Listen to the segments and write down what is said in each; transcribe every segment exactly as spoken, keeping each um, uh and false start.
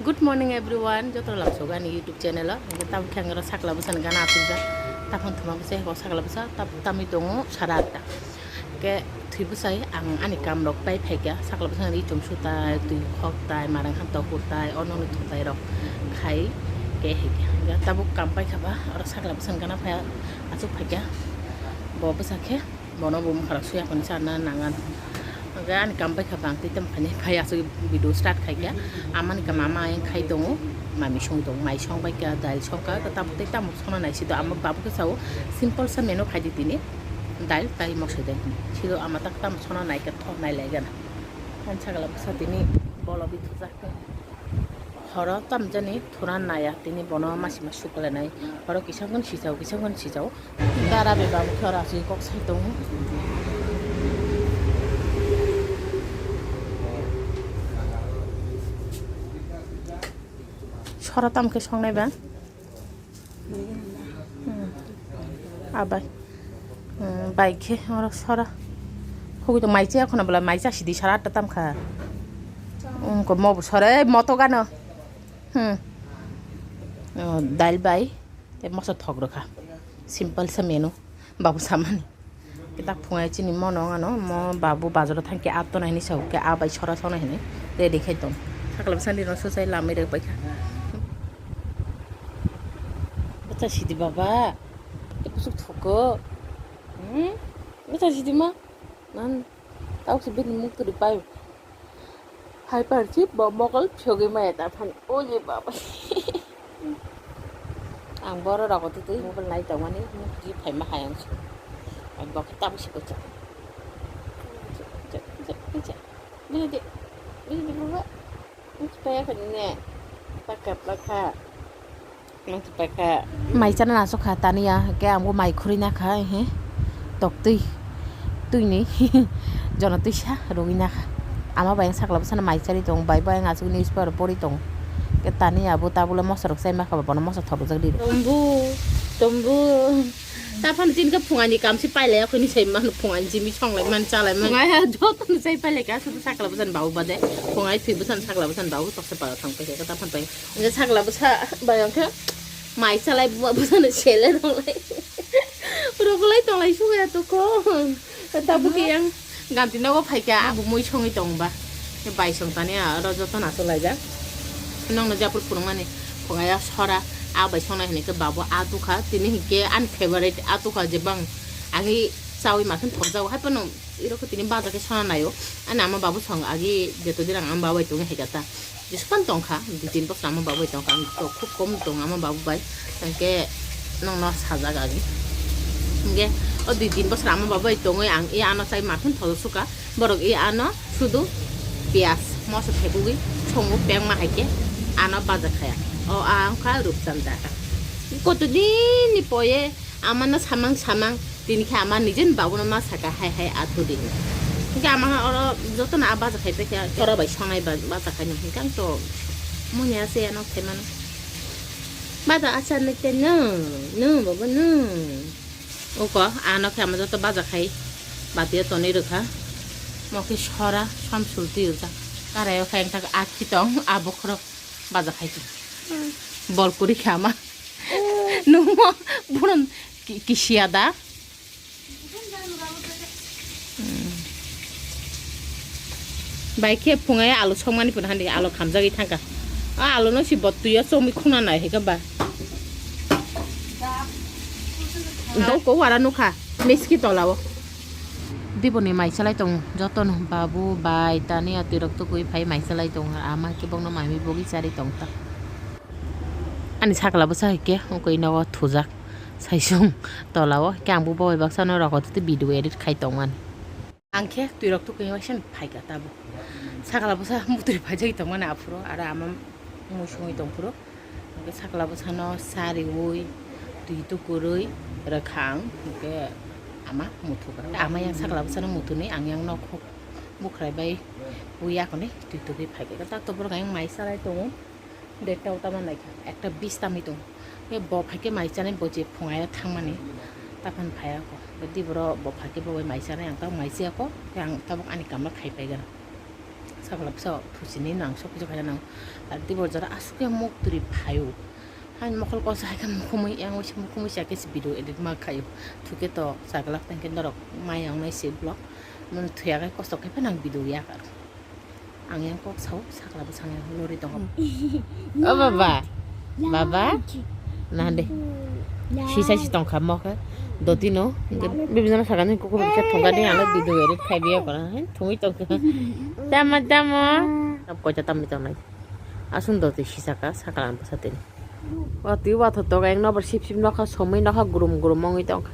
Good morning everyone, joto lamsogo ani YouTube channel o. Hingke tabuk khe ang oro sakla bwsani gana asukjak. Taphang thuma bwsai hok sakla bwsa, tabuk tamwi tongo sara atta. Hingke thwi bwsai ang ani kam rok pai phaikha, sakla bwsani ri chum sutai, twi khok tai, marang ham tok tai, ono ni thutai rok khai ke hingke. Hingke tabuk kam paikha ba, oro sakla bwsani gana phai asuk phaikha. Bo bwsa khe. Bono bo mokharok suya phano charna nangan. Hingke ani kam bai kha bang tei tamo khainai phai aswk video start khaikha. Amani kam ama ayang khai tongo. Mami song tongo, mai song bai kha, dal song kha, tamo tei tamo sona nai sido ama babu khe sao simple sa menu khaidi tini. Dal tai mosoi dal. Sido ama tak tamo sona nai kha thok nai lai gana. Ani sakla bwsa tini bolo bi thujak khe. Horo tamjani thura naya tini bono masi ma sukla nai. Horo kisam kan sijao, kisam kan sijao. Dara beba mukhe oro aswk kok sai tongo. Sora tam khe songnai ba? Hmm. Abai. Hmm, bai khe oro sora. Hugui to mai cha khona bwla mai cha sidi sara atta tam kha. Hmm, ko mo bo sora, ei moto gano. Hmm. Oh, dal bai. Tei moso thok rwkha. Simple sa menu. Babu samani. Kitak phungai chini mono ano mo babu bazaro thangke ato nai hinwi sao ke abai sora sona hinwi ready khai tong. Sakla bwsani rw sosai lamai rw paikha. Bwsa sidi baba. Tei kusuk thoko. Hmm? Bwsa sidi ma. Nan. Tau si bini muk turi pai. Hai parchi bo mokol phiyogwi maya ta phan. Oli baba. Ang boro rogo twi twi mobile nai tongmani muk twi phaima hai ang si. Ang bo khe tabuk si kocha. Bini di, bini di baba. Muk paya kha ne. Paka paka. Mai chana naso kha taniya, ke amgo mai khuri na kha, he. Tok twi. Twi ni. Jono twi sa, rogwi na kha. Ama bai ang sakla bwsano mai chari tong, bai bai ang aswk newspaper pori tong. Ke taniya bo tabule moso rok chai ma kha, bono moso thok rwjak di. Tombu, tombu. Taphano tin khe phungani kamsi pailai, akhoni sai mano phungani jimi songlai man, chalai man. Phungai ha joto no sai pailai ka, sudu sakla bwsano babu bade. Phungai thwi bwsano sakla bwsano babu, toksa paro thang paikha, taphano pai. Hingke sakla bwsa bai hingke mai chalai buma bwsano sele tonglai. Rogolai tonglai suya toko. Tabuk yang ganti nogo phaikha, abu mui songwi tongba. Bai song tani aro joto naso laijak. Nongno japur phunukmani phungaya sora, a bai songnai hinike babo a tukha. Tini hinke ani favorite a tukha je bang agi chawi makhon thokjago. Haipano iroko tini baja khe sona naio. Ani ama babu song agi jeto dirang ama babai tongi haikata. Jispan tongkha, dui tin bosor ama babu bai tongkha, ang to khub kom tong ama babu bai, hingke nongno sajak agi. Hingke o dui tin bosor ama babu bai tongwi ang i ano chai makhon thodo suka, borok i ano sudu piyaj moso thebugwi songo pengma haike ano baja khaya. O ang kha Rupchanda. Kotodin ni poye amano samang samang. Tini khe ama nijen babuno ma saka hai hai athu di. Hingke ama oro jotono a baja khai paikha, chora bai songnai ba-, baja khai no. Hingke ang to moni ase ano khai mano. Baja achar nai te no, no baba no. Oko ano khe ama joto baja khai. Batiyo tonwi rwkha. Mo khe sora, som sulti ujak. Karayo khai ang tak akhi tong, a bokhorok baja khai tong. Bol kuri khe ama. Nungmo buron ki-, kisiya da. Hmm. Bai khe phungai alu songmani phun handi alu khamjagwi thangkha. A alu no si bottuya chomwi khuna nai hika ba. Doko wara nukha miski tolao. Diboni mai chalai tong jotono babu bai tani atwi rok tukui phai mai chalai tong ama khe bongno mami bogwi chari tongkha. Ani sakla bwsa hai khe wngkoi nogo thujak saisung tolao, hingke ang bo bai baksa no rogo tei video edit khai tongmani. Ang khe twi rok tukui waisa phaikha tabuk. Sakla bwsa mutri phaijagwi tongmani aphuru aro ama mui songwi tongphuru. Hingke sakla bwsano sa riui twi tukurui rwkha ang, hingke ama muthukha. Ama yang sakla bwsano muthunwi ang yang nokhok bukhrai bai ui akhonwi twi tukui phaikha. Tato borok ang mai salai tongo. Deta o tamo naikha, ekta bis tamwi tongo. Khe bo phaikhe mai chanai bo je phungai thangmani, taphano phaiya kho. Khe di borok bo phaikhe bo bai mai chanai, ang tabuk mai chaya kho, khe ang tabuk ani kamla khai paigana. Sakla bwsa phuchini nang sok kisa khaina nang. Tar tibor jora aswk khe mok twi phaio. Hain mokol kosa hai khe mukhumui yang waisa mukhumui sa khe se video edit ma khaio. Thuke to sakla tang khe norok mai yang nai se vlog. Mun thuya khe kosto khe pha nang video ya kar. Ang yang kok sao sakla bwsa yang lori tongo. O baba. Baba. Nah de. Sisa si tongkha mokhe. Dotino. Bibijana sakani kuku bisa thongkani ang video edit khai biya kora. Thungui tongkha. Tama tama. Ap koita tamni tongnai. Aswng doti sisaka saklang bwsa tini. Watwi watho toga yang nobor sip sip nokha somwi nokha grum grum ongwi tongkha.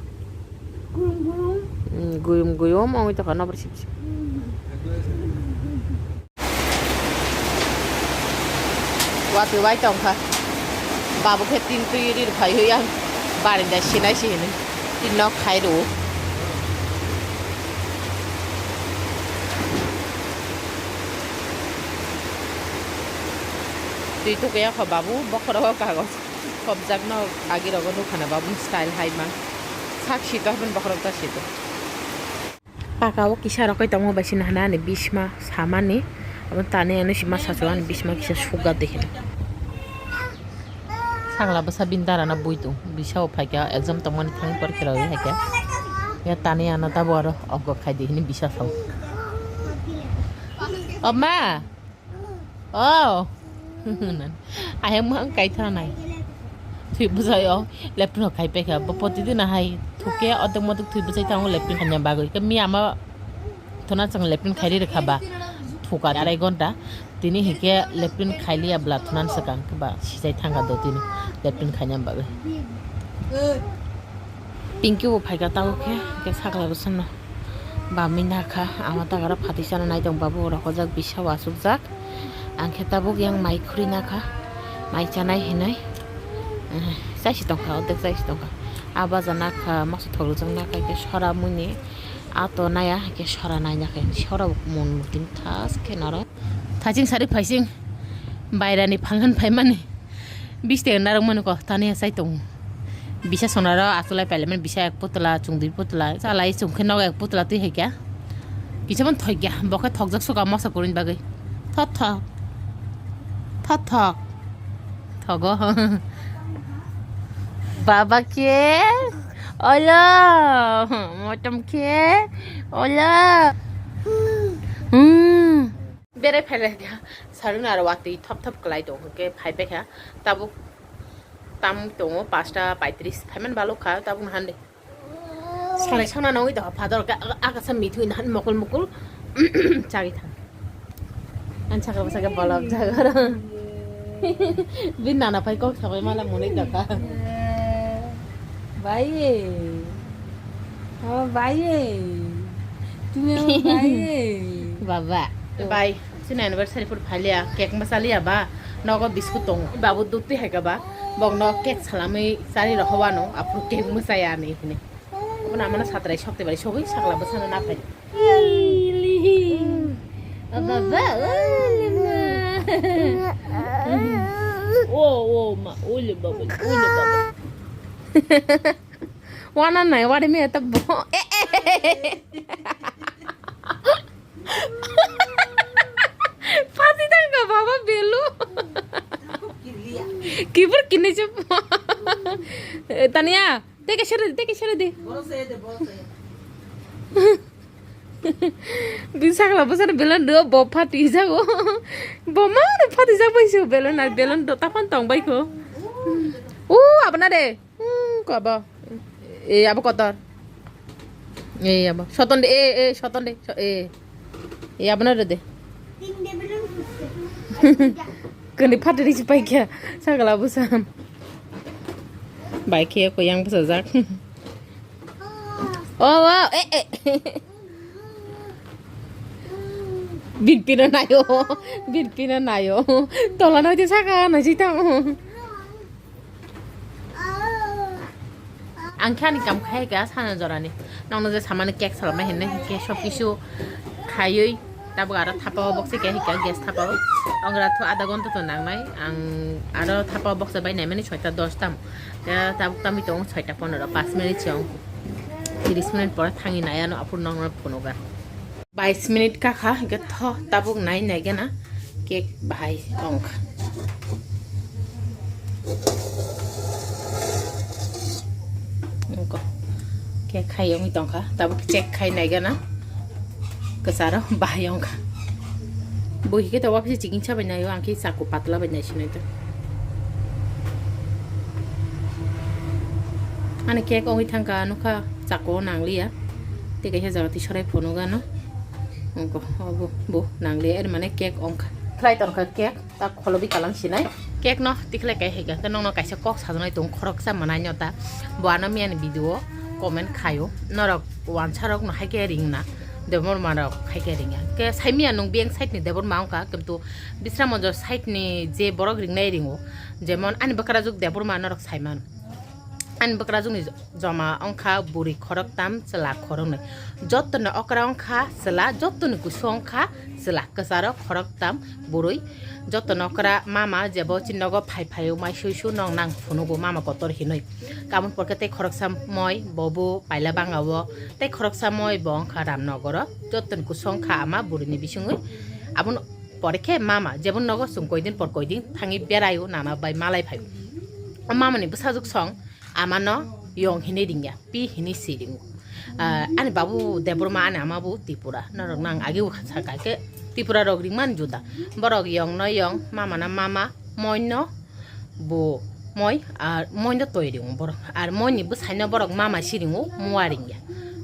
Grum grum. Mm, guyum guyum ongwi tongkha nobor sip sip. Watwi bai tongkha. Babu khe tin twi rir phaiwi yang barinda sinai si hinwi tin nok khai rw. Twi tukya kho babu bokhorogo kagoj khopjakno agirogo nukha na babu style hai ma. Sak sito hwn bokhorok ta sito. Paka o kisa rok kai tongo bai sini hana ani bisma samani. Abo tani ano sima sasu ani bisma kisa suga de hino. Sakla bwsa bini dara na bui tung bisa o phaikha exam tongmani thang por khera wi haikha. Ya tani ano tabo aro ogo khai de hini bisa sao. O ma. Oh. Ayang mang kai thanai. Thui bwsai o laptop khai pekha. Bo poti dina hai thuke odok modok thui bwsai thango laptop khanya bagwi. Ke mi ama thona chang laptop khai ri kha ba. Thuka arai gonta. Tini hike laptop khai liya bla thona sakang ba sijai thanga do tini laptop khanya bagwi. Pinky bo phaikha tabuk khe, hwnkhe sakla bwsano bamwi nakha, ama ta oro phatwi chana nai tong babu, oro hojak bisa wasukjak. Ang khe tabuk yang mai khuri nakha, mai chanai hinwi, eh, chaisi tongkha, ordek chaisi tongkha. A baja nakha, masa thok rijak nakha, hwnkhe sora muni ato naya, hwnkhe sora nai nakha, sora bo mon mutin thas khe naro. Thaching sarik phaising, bairani phangan phaimani. Bish taka narwk mani ko, tani ya sai tongo. Bisa sonaro asulai pailai mani, bisa ek putla, chwng dui putla, chalai chwng khe nogo ek putla twi hai kya. Kisa man thoi kya, bo khe thokjak suka mosa kurin bagwi. Thot thok. Thot thok. Thogo. Baba khe. Olo. Motom khe. Olo. Hmm. Berai phailai kha, sarung aro watwi thop thop kwlai tong hwnkhe phai paikha. Tabuk tam tongo pasta paitris, phaiman balok kha, tabuk nahan de. Sarai sangna nangwi tongkha, father khe aga, aga sa mithui nahan mokol mokol chagwi thang. Ang sakra bwsa khe bolok jagoro. Bini nana phai kok sabai mala mwnwi tongkha. Bhai. O bhai. Tumi o bhai. Baba. Bhai, chini anniversary phuru phaliya, cake ma chaliya ba, nogo biscuit tongo. Babu dut twi hai kha ba, bokno cake salamwi chari rohowano, aphuru cake mwchaya ani hini. Obono amano satrai sokti bai sogwi sakla bwsano naphai. Baba, o le ma. O, o, ma, o le baba, o le baba. Wana nai, wari me ta bo. Eh, eh. Pati tang ka baba belu. Kibur kini chup. Tania. Teke sere de, teke sere de. Bini sakla bwsano belon do bo phati jago. Bo ma no phati jak bai se belon ar belon do tapan tong bai ko. U abna de. Hmm, ko abo. E abo kotor. E abo. Soton de, e, e, soton de. So, e. E abna de. Kani phati ri pai kya. Sakla bwsam. Bai khe ko yang bwsajak. Oh, wow, eh, eh. Bini pino nayo, bini pino nayo. Tola noi saka na jita. Ang khe ani kam khai ka sana jorani. Nokno je samani cake salama hinne ke sob kisu khaiwi. Tabuk aro thapa o bokse khe hika gas thapa o. Ongra thu adha ghonta to nangnai. Ang aro thapa o bokse bai naimani soita dos tam. Te tabuk tamwi tongo soita ponero, pas minute se ong. Tiris minute pore thangwi nai ano aphuru nokno phunuga. Bais minute kakha, hingke tho tabuk nai nai gana cake bahai ongkha. Ongko. Cake khai ongwi tongkha, tabuk check khai nai gana. Kwcharo bahai ongkha. Bo hike to wapsi chiking sabai naio, ang khe chakku patla bai nai sinai to. Ani cake ongwi thangkha, nukha chakku nangliya. Tei kaisa jaga twi sorai phunuk ano. Ongko, obo, bo nangliya, er mane cake ongkha. Khlai tongkha cake. Ta kholobi kalang sinai. Cake no tikhlai kai hai khe nongno kaisa kok sajaknai tongo khoroksa mwnaino ta. Bo ano miyani video comment khaio. Norok wansa rok no hai khe ringna. Debor ma rok hai khe ringya. Ke saimia nung beng side ni debor ma ongkha kintu Bisram Monjor side ni je borok ringnai ringo. Jemon ani bwkrajwk debor ma norok saiman. Ani bwkrajwk ni joma ongkha bwrwi khoroktam, chwla khoroknwi. Jottoni okra ongkha chwla, jottoni kusu ongkha chwla. Kwcharo khoroktam bwrwi. Jottoni okra mama jebo chini nogo phai phaio mai sui sui nong nang phunugo mama kotor hinwi. Aboni porkhe tei khoroksa moi bobo paila bangao. Tei khoroksa moi bo ongkha Ramnogoro. Jottoni kusu ongkha ama bwrwini bisingwi. Aboni pore khe mama jebo nogo chwng koidin por koidin thangwi beraio nana bai malai phaio. O mamani bwsajwk song amano yong hinwi ringya, pi hinwi si ringo. Ah, ani babu Debbarma, ani ama bo Tripura. Norok no ang age o sakha khe Tripura rok ringmani juda. Borok yong no yong, mama no mama, moi no bo moi, ar moi no toi ringo borok. Ar moi ni bwsai no borok mama si ringo, mua ringya.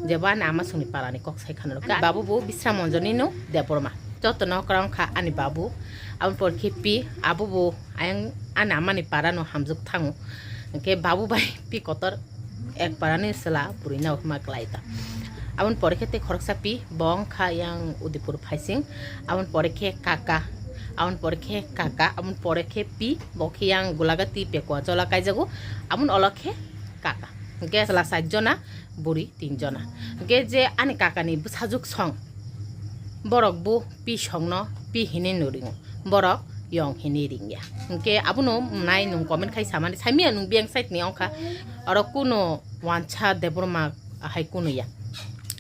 Jebo ani ama songni para ni kok sai khana rok. Ani babu bo Bisram Monjor ni no Debbarma. Joto no kwrang kha ani babu. Aboni por khe pi, abo bo ayang ani ama ni para no hamjwk thango. Hwnkhe babu bai pi kotor ek parani chwla bwrwi no hima kwlai ta. Aboni pore khe tei khoroksa pi, bo wng kha yang Udaipur phaising. Aboni pore khe kaka, aboni pore khe kaka, aboni pore khe pi, bo khe yang Gulagati Pekua Jola kaijago. Aboni olo khe kaka. Hwnkhe chwla char jona, bwrwi tin jona. Hwnkhe je ani kakani bwsajwk song, borok bo pi songno pi hinwi no ringo, borok yong hinwi ringya. Hwnkhe abono nai nwng comment khai samani, saimanya nwng biyang side ni wngkha, oro kuno wansa Debbarma hai kuno ya.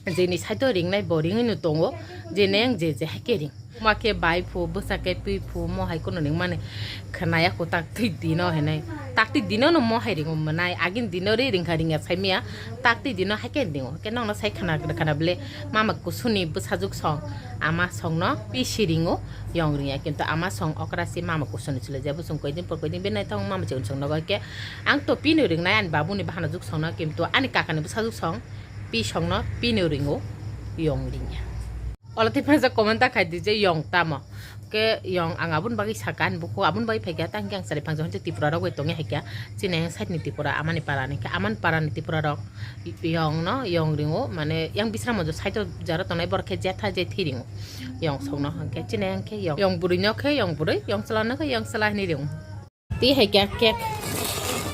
Jeni side o ringnai bo ringwi no tongo, je neng je je hai khe ring. Ma khe bai phu, bwsa khe twi phu, mo hai kuno ringmani khwnaya kho tak twi dino hinwi. Tak twi dino no mo hai ringo mwnai, agini dino ri ringkha ringya saimanya, tak twi dino hai khe ringo. Khe nokno sai khana khana bwle mama kusuni bwsajwk song, ama songno pi si ringo, yong ringya, kintu ama song okra se mama kusuni chwlai jabo chwng koidin por koidin bini naithok mama chwng chwng nogo khe ang to pino ringnai ani babuni bahanajwk songno, kintu ani kakani bwsajwk song pi songno pino ringo, yong ringya. Olo tei phai jak comment ta khai di je yong tamo. Ke yong ang aboni bagwi saka ani buku aboni bagwi phaikha tang khe ang chari phang jahon je Tripura rok bai tongya haikha. Chini ayang side ni Tripura amani para ni khe amani para ni Tripura rok yong no yong ringo mane yang Bisram Monjor side o jara tongnai borok khe jetha jethi ringo. Yong song no hwnkhe chini ayang khe yong, yong bwrwi no khe yong bwrwi, yong chwla no khe yong chwla hinwi ringo. Twi hai khe cake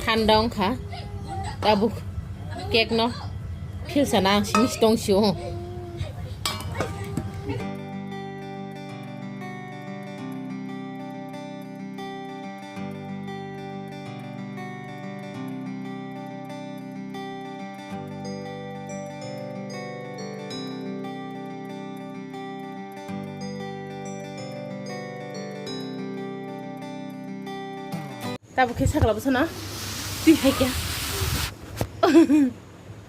thanda wngkha. Tabuk cake no philsa na ang simi tong sio. Tabuk khe sakla bwsano twi hai khe.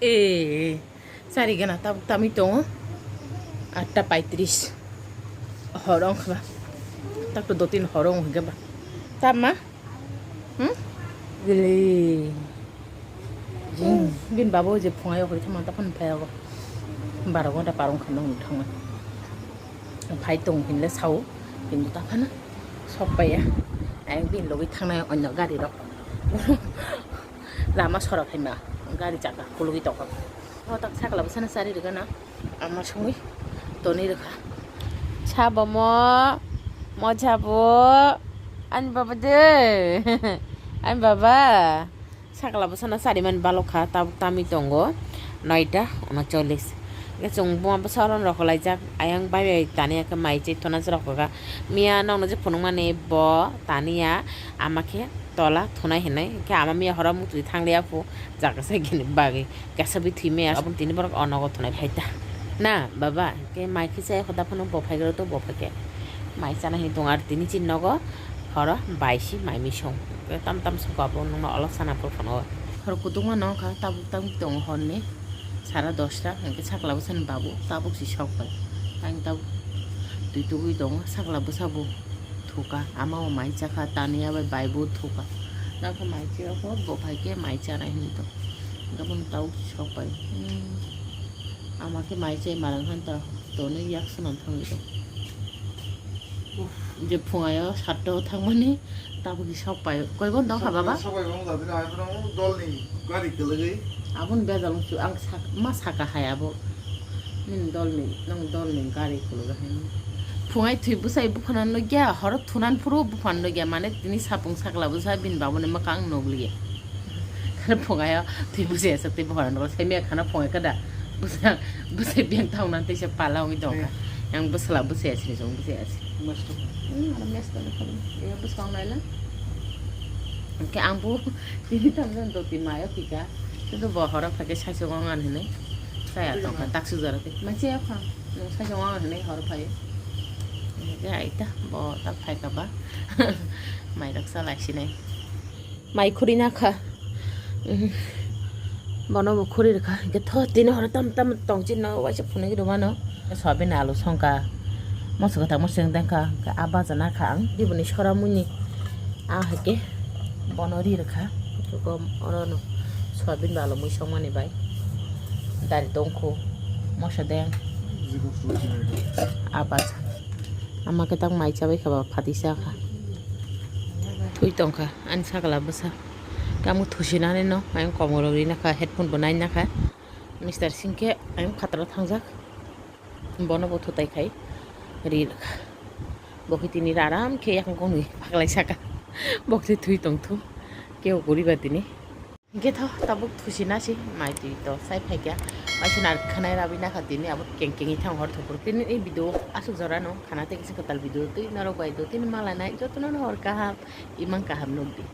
Eh, chari gana tabuk tamwi tongo. Atta paitris. Horo wngkha ba. Takto do tin horo wngkha ba. Tamma? Hmm? Gili. Jing. Bin babo je phungai okri thama ta phun phai ogo. Baro gonta parong khamna thangma. Phai tong hinle sao. Kintu ta phana sok paiya. Ang bin logwi thangnai onno gari rok. Lama sorok hai ma gari chaka kulugwi tongkha. O tak sakla bwsano chari rwgana ama songwi tonwi rwkha. Sabo mo, mo sabo, ani baba de, ani baba. Sakla bwsano chari mani balok kha, tabuk tamwi tongo noita unochollis. Hwnkhe chwng buma bwsa oro rokolaijak, ayang bai bai tani khe mai chai thuna se rokha. Miya nokno je phunukmani bo taniya ama khe tola thunai hinwi, hwnkhe ama miya horo muchungwi thangliya phu, jaga se gini bagwi kaisa bui thwi maya, aboni tini borok o nogo thunai phai ta. Na baba, ke mai khe chaya kho da phano bo phai garo to bo phai khe. Mai chana hini tong ar tini chin nogo horo baisi mai misong. Ke tam tam song abo nungno olok sana por phano. Hor kutung ma nong kha tabuk tabuk tong hor ni sara dosta hingke sakla bwsa ni babu tabuk si sok pai. Ang tabuk twi tugui tong sakla bwsa bu thuka ama o mai chakha tani abai bai bu thuka. Nang khe mai chaya kho bo phai khe mai chana hini tong. Hingke bono tabuk si sok pai. Hmm. Ama khe mai chai marang han ta tonwi yak swnam thangwi tong. Je phungayo satta o thangmani tabukni sok pai. Koi gon dong kha baba? Sok pai bang da dina ai phano dol ni gari kwlwgwi. Aboni bejal wngsu ang sak-, ma saka hai abo. Nini dol ni, nang dol ni gari kwlwgwi hai. Phungai thwi bwsai buphano nukya, horo thunan phuru buphano nukya, mane tini sapung sakla bwsa bini babuni mwkhang nukliya. Khana phungayo twi bwsai aswk tei buphang rok sai miya khana phungai kada bwsai bwsai beng thang nan teisa pala wngwi tong kha. Yang bwsla bwsai asini jong bwsai asi. Masta. Hmm, aro mesta ni khani. Eya bwsang nai la. Ke ang bu tini tam jan doti mayo kika. Kedo bo horo phai ke sai se wng an hini. Saya tong kha tak su jara te. Ma che ya kha. Nung sai se wng an hini horo phai. Ke ai ta bo ta phai ka ba. Mai rok sa lai sinai. Mai khuri na kha. Mhm. Bono bo khuri rwkha. Hingke tho tini horo tam tam tong chin no waisa phunui rw mano. Soyabin alu songkha. Moso kwthang moso wng tang kha. Hingke a baja na kha ang. Diboni sora muni. A hai ke bono ri rwkha. Chuko oro no soyabin bo alu mui song mani bai. Dari tong kho. Moso deng. A baja. Ama khe tang mai chabai kha ba phati cha kha. Thui tong kha. Ani sakla bwsa. Kamo thusinani no, ayang komorok rinakha, headphone bo nainakha. Mister Singh khe ayang phataro thangjak. Bono bo thutai khai rirwkha. Bo khe tini aram khe yakung kong nwi phaklai saka. Bo khe thui tong thu. Kebo guriba tini. Hingke tho tabuk thusinasi mai twi to sai phaikha. Waisa nar khanai rabi nakha tini abo keng kengwi thang hor thopor. Tini ni video asuk jora no khana tei kisa kwtal video twi norok bai do tini mala nai jotono no hor kaham imang kaham nukdi.